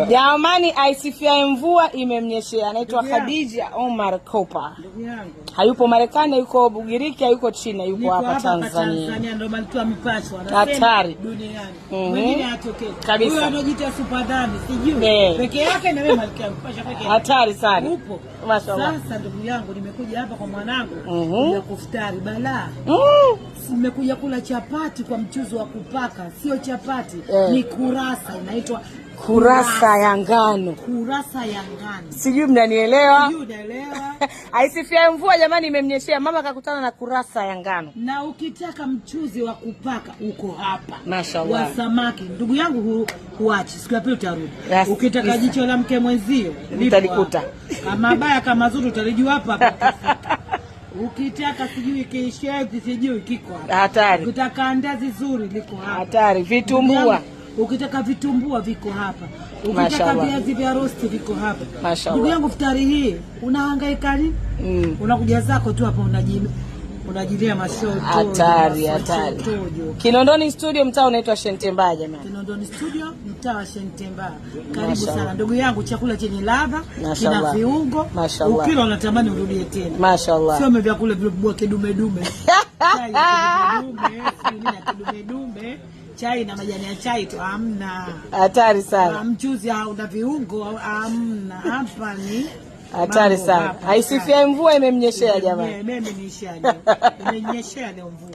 Jamani, aisifiaye mvua imemnyeshea. Anaitwa Ndugu yangu. Khadija Omar Kopa. Ndugu yangu. Hayupo Marekani, hayuko Ugiriki, hayuko China, yuko Niko hapa hapa Tanzania. Tanzania ndo malkia mipasho anasema Hatari. duniani. Mwingine hatokei. Kabisa. Huyo anajiita super dami sijui. Peke yake na mimi malkia mipasho peke yake. Hatari sana. Upo. Mashallah. Sasa ndugu yangu nimekuja hapa kwa mwanangu kuja kufutari balaa. Nimekuja kula chapati kwa mchuzi wa kupaka, sio chapati, ni kurasa inaitwa Kurasa ya ngano. Kurasa ya ngano. Sijui mnanielewa. Sijui unaelewa. Aisifiaye mvua jamani imemnyeshea. Mama kakutana na kurasa ya ngano. Na ukitaka mchuzi wa kupaka uko hapa. Mashallah. Wa samaki. Ndugu yangu huachi. Siku ya pili utarudi. Yes. Ukitaka jicho la mke mwenzio lipo Utalikuta. hapa. Kama baya kama zuri utalijua hapa hapa. Ukitaka sijui kisheti sijui kiko hapa. Hatari. Ukitaka andazi zuri liko hapa. Hatari. Vitumbua. Ndugu yangu, ukitaka vitumbua viko hapa. Ukitaka Mashallah. viazi vya rosti viko hapa. Mashallah. Ndugu yangu futari hii unahangaika nini? Unakuja zako tu hapa unajilia mashoto. Hatari, hatari. Mashotojo. Kinondoni Studio, mtaa unaitwa Shentemba jamani. Kinondoni Studio, mtaa wa Shentemba. Karibu Mashallah. sana ndugu yangu, chakula chenye ladha, kina Mashallah. viungo. Mashallah. Ukila unatamani urudie tena. Mashallah. Sio vyakula vile kidume dume. Chai ya kidume dume, sijui nini ya kidume dume, chai na majani ya chai tu hamna. Hatari sana. Mchuzi una viungo hamna. Hapa ni Hatari mambo sana. hapa. Aisifiaye mvua imemnyeshea jamani. Mimi niishia leo. Imenyeshea leo mvua.